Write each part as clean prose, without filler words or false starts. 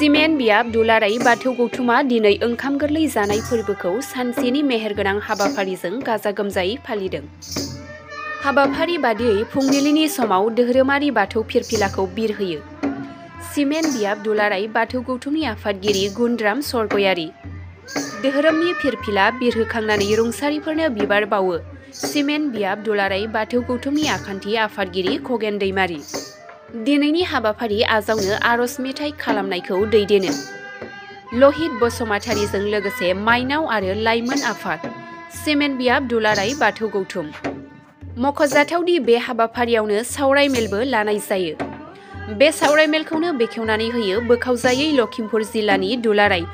Cement बियाब दुलाराय बाथौ गौथुमा दिनै ओंखाम गोरलै जानाय फोरबोखौ सानसेनि मेहेरगोनां हाबाफारिजों गाजा गोमजायै फालिदों। हाबाफारि बादियै फुंबिलिनि समाव धोरोमारि बाथौ फिरफिलाखौ बिरहोयो। सिमेन्ट बियाब दुलाराय बाथौ गौथुमनि आफादगिरि गुन्द्राम सरगयारि। धोरोमनि फिरफिला बिरहोखांनानै रुंसारिफोरनो बिबार बावो सिमेन्ट बियाब दुलाराय बाथौ गौथुमनि आखान्थि आफादगिरि खगेन दैमारि। दिनैनि हाबाफारि आजावनो आरज मेथाइ खालामनायखौ दैदेनो लहित बसुमतारीजों लोगोसे माइनाव आरो लाइमोन आफाद सिमेन्ट बियाब दुलाराय बाथौ गौथुम। मख'जाथावदि बे हाबाफारियावनो सावरायमेलबो लानाय जायो। बे सावरायमेलखौनो बेखेवनानै होयो बोखावजायै लखिमपुर जिल्लानि दुलाराय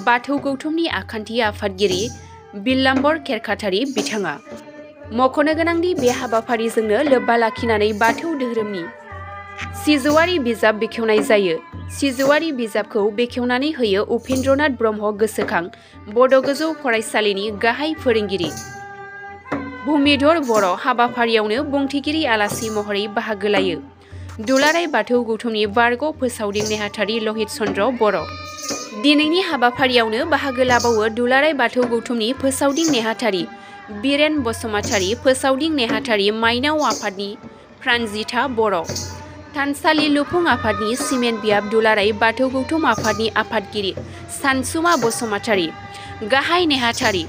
बाथौ गौथुमनि आखान्थि आफादगिरि बिल्लाम्बर खेरखातारि बिथाङा। मख'नो गोनांदि बे हाबाफारिजोंनो लोब्बा लाखिनानै बाथौ धोरोमनि सिजौआरि बिजाब बेखेवनाय जायो। सिजौआरि बिजाबखौ बेखेवनानै होयो उपेन्द्रनाथ ब्रह्म गोसोखां बड' गोजौ फरायसालिनि गाहाय फोरोंगिरि भुमिधर बर'। हाबाफारियावनो बुंथिगिरि आलासि महरै बाहागो लायो दुलाराय बाथौ गौथुमनि बारग' फोसावदिं नेहाथारि लहित चन्द्र बर'। दिनैनि हाबाफारियावनो बाहागो लाबावो दुलाराय बाथौ गौथुमनि फोसावदिं नेहाथारि बिरेन बसुमतारी, फोसावदिं नेहाथारि माइनाव आफादनि प्रानजिथा बर', थानसालि लुफुं आफादनि सिमेन्ट बियाब दुलाराय बाथौ गौथुम आफादनि आफादगिरि सानसुमा बसुमतारी, गाहाय नेहाथारि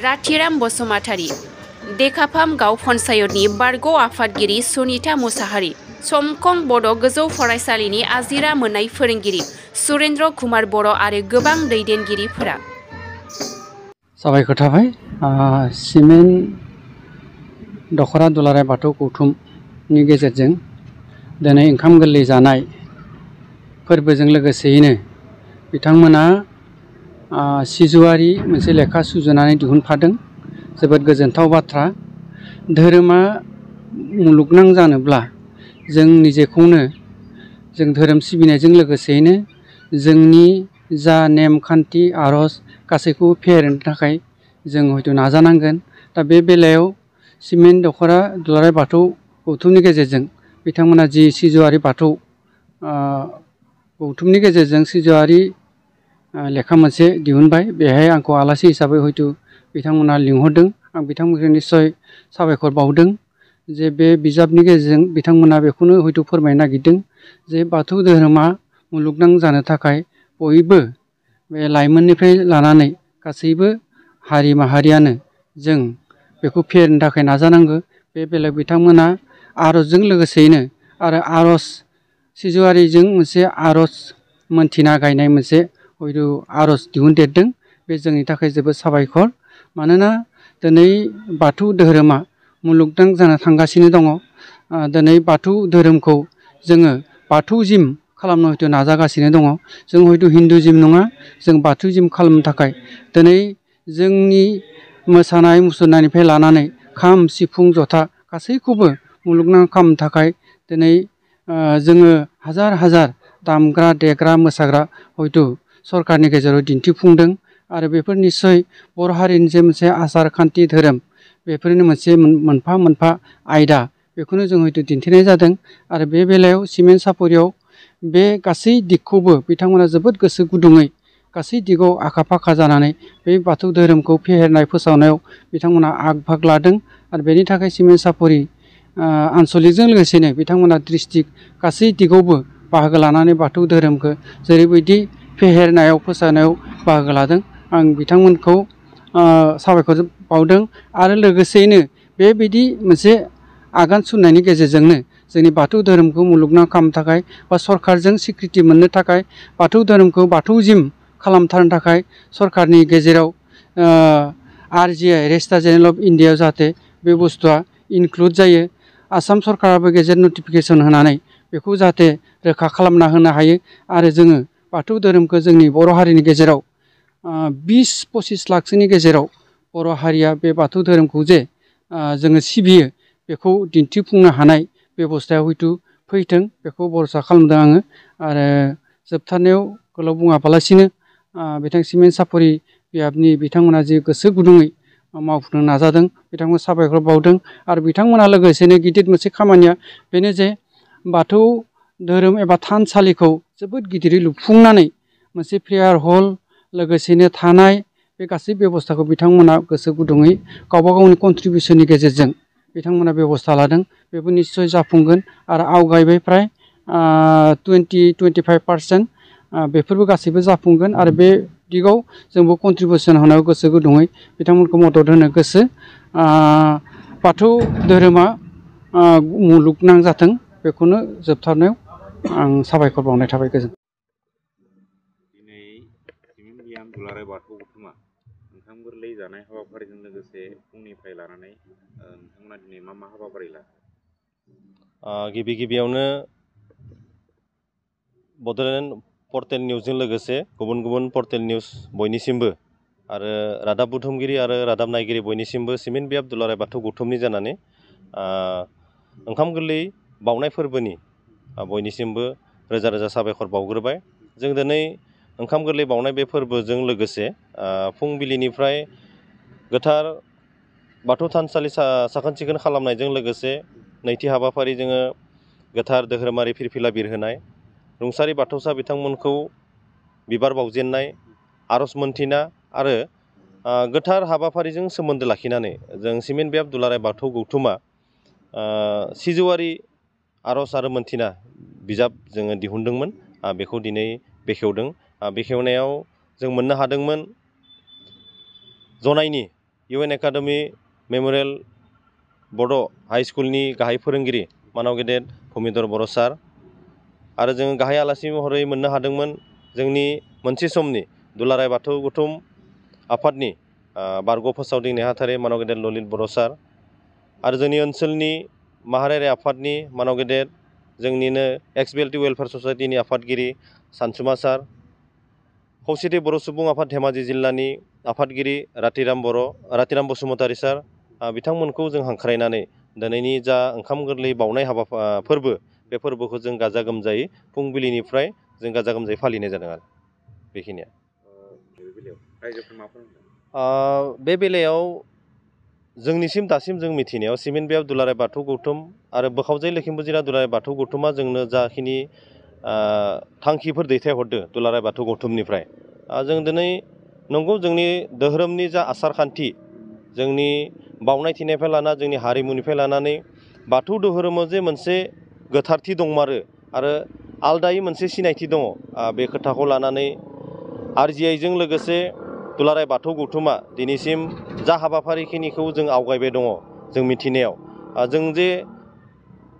राथिराम बसुमतारी, देकाफाम गाव पन्चायतनि बारग' आफादगिरि सुनिता मुसाहारि, समखं बड' गोजौ फरायसालिनि आजिरा मोननाय फोरोंगिरि सुरेन्द्र कुमार बर' आरो गोबां दैदेनगिरिफोरा। साबायखर थाबाय। सिमेन्ट दख'रा दुलाराय बाथौ गौथुमनि गेजेरजों दिनै ओंखाम गोरलै जानाय फोरबोजों लोगोसेयैनो बिथांमोना सिजौआरि मोनसे लेखा सुजुनानै दिहुनफादों। जोबोद गोजोनथाव बाथ्रा। धोरोमा मुलुगनां जानोब्ला जों निजेखौनो जों धोरोम सिबिनायजों लोगोसेयैनो जोंनि जा नेमखान्थि आरज गासैखौबो फेहेरनो थाखाय जों हयथ' नाजानांगोन। दा बे बेलायाव सिमेन्ट दख'रा दुलाराय बाथौ गौथुमनि गेजेरजों बिथांमोना जि सिजौआरि बाथौ गौथुमनि गेजेरजों सिजौआरि लेखा मोनसे दिहुनबाय। बेहाय आंखौ आलासि हिसाबै हयथ' बिथांमोना लिंहरदों। आं बिथांमोनखौ निस्सय साबायखर बावदों जे बे बिजाबनि गेजेरजों बिथांमोना बेखौनो हयथ' फोरमायनो नागिरदों जे बाथौ धोरोमा मुलुगनां जानो थाखाय बयबो बे लाइमोननिफ्राय लानानै गासैबो हारि माहारियानो जों बेखौ फेहेरनो थाखाय नाजानांगौ। बे बेलायाव बिथांमोना आरजजों लोगोसेयैनो आरो आरज सिजौआरिजों मोनसे आरज मोनथिना गायनाय मोनसे हयथ' आरज दिहुनदेरदों। बे जोंनि थाखाय जोबोद साबायखर। मानोना दिनै बाथौ धोरोमा मुलुगनां जाना थांगासिनो दङ। दिनै बाथौ धोरोमखौ जोङो बाथौजिम खालामनो हयथ' नाजागासिनो दङ। जों हयथ' हिन्दुजिम नङा, जों बाथौजिम खालामनो थाखाय दिनै जोंनि मोसानाय मुसुरनायनिफ्राय लानानै खाम सिफुं जथा गासैखौबो मुलुगनां खालामनो थाखाय दिनै जोङो हाजार हाजार दामग्रा देग्रा मोसाग्रा हयथ' सरकारनि गेजेराव दिन्थिफुंदों। आरो बेफोर निस्सय बर' हारिनि जे मोनसे आसार खान्थि धोरोम बेफोरनो मोनसे मोनफा मोनफा आयदा, बेखौनो जों हयथ' दिन्थिनाय जादों। आरो बे बेलायाव सिमेन्ट सापरियाव बे गासै दिगखौबो बिथांमोना जोबोद गोसो गुदुङै गासै दिगाव आखा फाखा जानानै बे बाथौ धोरोमखौ फेहेरनाय फोसावनायाव बिथांमोना आग भाग लादों। आरो बेनि थाखाय सिमेन्ट सापरि आनसलिकजों लोगोसेनो बिथांमोना डिस्ट्रिक्ट गासै दिगावबो बाहागो लानानै बाथौ धोरोमखौ जेरैबायदि फेहेरनायाव फोसावनायाव बाहागो लादों। आं बिथांमोनखौ साबायखर बावदों। आरो लोगोसेयैनो बेबायदि मोनसे आगान सुरनायनि गेजेरजोंनो जोंनि बाथौ धोरोमखौ मुलुगनां खालामनो थाखाय बा सरकारजों स्वीकृति मोननो थाखाय बाथौ धोरोमखौ बाथौजिम खालामथारनो थाखाय सरकारनि गेजेराव RGI रेजिस्टार जेनेरेल अफ इन्डियायाव जाहाथे बे बुस्थुआ इनक्लुड जायो। आसाम सरकाराबो गेजेर नटिफिकेसन होनानै बेखौ जाहाथे रोखा खालामना होनो हायो। आरो जोङो बाथौ धोरोमखौ जोंनि बर' हारिनि गेजेराव 20-25 लाखसोनि गेजेराव बर' हारिया बे बाथौ धोरोमखौ जे जोङो सिबियो बेखौ दिन्थिफुंनो हानाय बेबस्थाया हयथ' फैथों, बेखौ भरसा खालामदों आङो। आरो जोबथारनायाव गोलाव बुङाबालासिनो बिथां सिमेन्ट सापरि बियाबनि बिथांमोना जे गोसो गुदुङै मावफुंनो नाजादों बिथांमोन साबायखर बावदों। आरो बिथांमोना लोगोसेनो गिदिर मोनसे खामानिया बेनो जे बाथौ धोरोम एबा थानसालिखौ जोबोद गिदिरै लुफुंनानै मोनसे प्रेयार हल लोगोसेनो थानाय बे गासै बेबस्थाखौ बिथांमोना गोसो गुदुङै गावबा गावनि कन्ट्रिबिउसननि गेजेरजों बिथांमोना बेबस्था लादों बेबो निस्सय जाफुंगोन आरो आवगायबाय फ्राय 20-25% बेफोरबो गासैबो जाफुंगोन आरो बे दिगाव जोंबो कन्ट्रिबिउसन होनायाव गोसो गुदुङै बिथांमोनखौ मदद होनो गोसो बाथौ धोरोमा मुलुगनां जाथों बेखौनो जोबथारनायाव आं साबायखर बावनाय थाबाय गोजोन दिनै सिमेन्ट बियाम दुलाराय बाथौ गौथुमा ओंखाम गोरलै जानाय हाबाफारिजों लोगोसे फुंनिफ्राय लानानै नोंथांमोना दिनै मा हाबाफारि लादों गिबियावनो बड'लेण्ड पर्टेल निउसजों लोगोसे गुबुन गुबुन पर्टेल निउस बयनिसिमबो आरो रादाब बुथुमगिरि आरो रादाब नायगिरि बयनिसिमबो सिमेन्ट बियाम दुलाराय बाथौ गौथुमनि जानानै ओंखाम गोरलै बाउनाय फोरबोनि बयनिसिमबो रोजा रोजा साबायखर बावग्रोबाय जों दिनै ओंखाम गोरलै बाउनाय बे फोरबोजों लोगोसे फुंबिलिनिफ्राय गोथार बाथौ थानसालि साखोन सिखोन खालामनायजों लोगोसे नैथि हाबाफारि जोङो गोथार धोरोमारि फिरफिला बिरहोनाय रुंसारि बाथौसा बिथांमोनखौ बिबार बावजेननाय आरज मोनथिना आरो गोथार हाबाफारिजों सोमोन्दो लाखिनानै जों सिमेन्ट बियाम दुलाराय बाथौ गौथुमा सिजौआरि आरज आरो मोनथिना बिजाब जोङो दिहुनदोंमोन बेखौ दिनै बेखेवदों बेखेवनायाव जों मोननो हादोंमोन जनाइनि UN एकाडेमि मेम'रियेल बड' हाइ स्कुलनि गाहाय फोरोंगिरि मानाव गेदेर भुमिधर बर' सार आरो जों गाहाय आलासि महरै मोननो हादोंमोन जोंनि मोनसे समनि दुलाराय बाथौ गौथुम आफादनि बारग' फोसावदिं नेहाथारि मानाव गेदेर ललित बर' सार आरो जोंनि ओनसोलनि माहारियारि आफादनि मानाव गेदेर जोंनिनो एक्स BLT वेलफेयार ससाइटिनि आफादगिरि सानसुमा सार खौसेथि बर' सुबुं आफाद धेमाजि जिल्लानि आफादगिरि रातिराम बसुमतारी सार बिथांमोनखौ जों हांख्रायनानै दिनैनि जा ओंखाम गोरलै बाउनाय फोरबो बे फोरबोखौ जों गाजा गोमजायै फुंबिलिनिफ्राय जों गाजा गोमजायै फालिनाय जादों आरो बेखिनिया बे बेलायाव जोंनिसिम दासिम जों मिथिनायाव सिमेन्ट बियाम दुलाराय बाथौ गौथुम आरो बोखावजाय लखिमपुर जिल्ला दुलाराय बाथौ गौथुमा जोंनो जाखिनि थांखिफोर दैथायहरदों दुलाराय बाथौ गौथुमनिफ्राय जों दिनै नंगौ जोंनि धोरोमनि जा आसार खान्थि जोंनि बावनाय थिनायनिफ्राय लाना जोंनि हारिमुनिफ्राय लानानै बाथौ धोरोमाव जे मोनसे गोथारथि दंमारो आरो आलदायै मोनसे सिनायथि दङ बे खोथाखौ लानानै RGIजों लोगोसे दुलाराय बाथौ गौथुमा दिनैसिम जा हाबाफारिखिनिखौ जों आवगायबाय दङ जों मिथिनायाव जों जे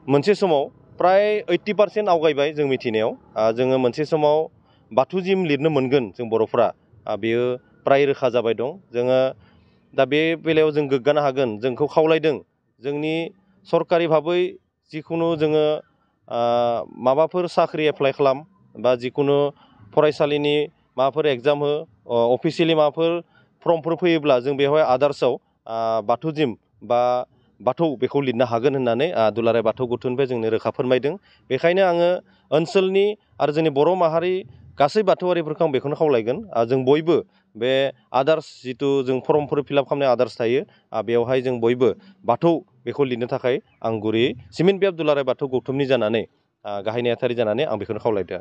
मोनसे समाव प्राय 80% आवगायबाय जों मिथिनायाव जोङो मोनसे समाव बाथौ जिम लिरनो मोनगोन जों बर'फ्रा बेयो प्राय रोखा जाबाय दं जोङो दा बे बेलायाव जों गोग्गानो हागोन जोंखौ खावलायदों जोंनि सरकारि भाबै जिखुनु जोङो माबाफोर साख्रि एप्लाइ खालाम बा जिखुनु फरायसालिनि माबाफोर एग्जाम हो अफिसियेलि माबाफोर फर्मफोर फैयोब्ला जों बेवहाय आदार्सआव बाथौ जिम बा बाथौ बेखौ लिरनो हागोन होननानै दुलाराय बाथौ गौथुमनिफ्राय जोंनो रोखा फोरमायदों बेखायनो आङो ओनसोलनि आरो जोंनि बर' माहारि गासै बाथौआरिफोरखौ आं बेखौनो खावलायगोन जों बयबो बे आदार्स जिथु जों फर्मफोर फिलआप खालामनाय आदार्स थायो बेवहाय जों बयबो बाथौ बेखौ लिरनो थाखाय आं गुरैयै सिमेन्ट बियाम दुलाराय बाथौ गौथुमनि जानानै गाहाय नेहाथारि जानानै आं बेखौनो खावलायदों